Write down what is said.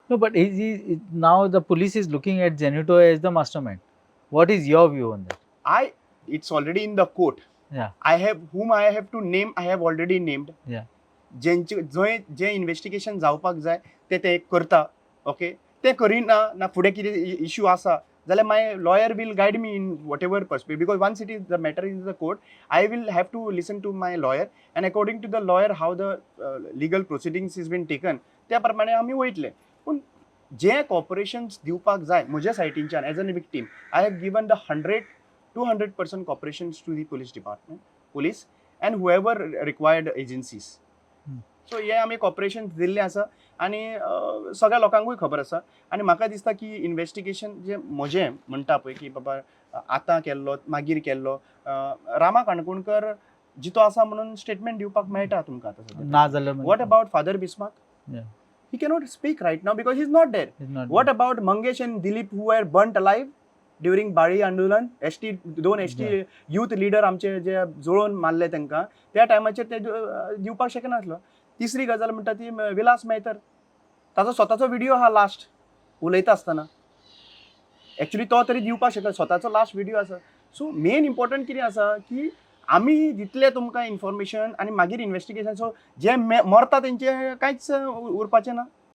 No, but now the police is looking at Zenito as the mastermind. What is your view on that? I it's already in the court. I have whom I have to name, I have already named. जेंचे जंय जें investigation जावपाक जाय ते ते करता, okay. ते करिना ना फुडें कितें इश्यू आसा जाल्यार my lawyer will guide me in whatever perspective, because once it is the matter in the court, I will have to listen to my lawyer, and according to the lawyer, how the legal proceedings is been taken, त्या प्रमाणे आमी वयतले. पूण जें corporation दिवपाक जाय म्हज्या सायटींच्यान, as an victim, I have given the 100 200% cooperations to the police department, police and whoever required agencies. So हे आमी कॉपरेशन दिल्लें आसा आनी सगळ्या लोकांकूय खबर आसा. आनी म्हाका दिसता की इन्वेस्टिगेशन जे म्हजें म्हणटा पळय की बाबा आतां केल्लो, मागीर केल्लो, रामा काणकोणकर जितो आसा म्हणून स्टेटमेंट दिवपाक मेळटा तुमकां आतां सद्या. ना जाल्यार What about Father Bismarck? He cannot speak right now because he's not there. He's not What there. About Mangesh and Dilip, who were burnt alive during Balli आंदोलन? एसटी, दोन एसटी युथ लिडर आमचे जे जळोवन मारले तांकां, त्या टायमाचेर ते दिवपाक शकनासलो. तिसरी गजाल म्हणटा ती विलास मेहतर, ताचो स्वताचो व्हिडिओ आहा लास्ट उलयता आसतना. एक्चुली तो तरी दिवपाक शकता, स्वताचो लास्ट व्हिडिओ आसा. सो मेन इम्पॉर्टंट कितें आसा की आमी दितले तुमकां इन्फॉर्मेशन आनी मागीर इन्वेस्टिगेशन. सो जे मरता तेंचे कांयच उरपाचें ना.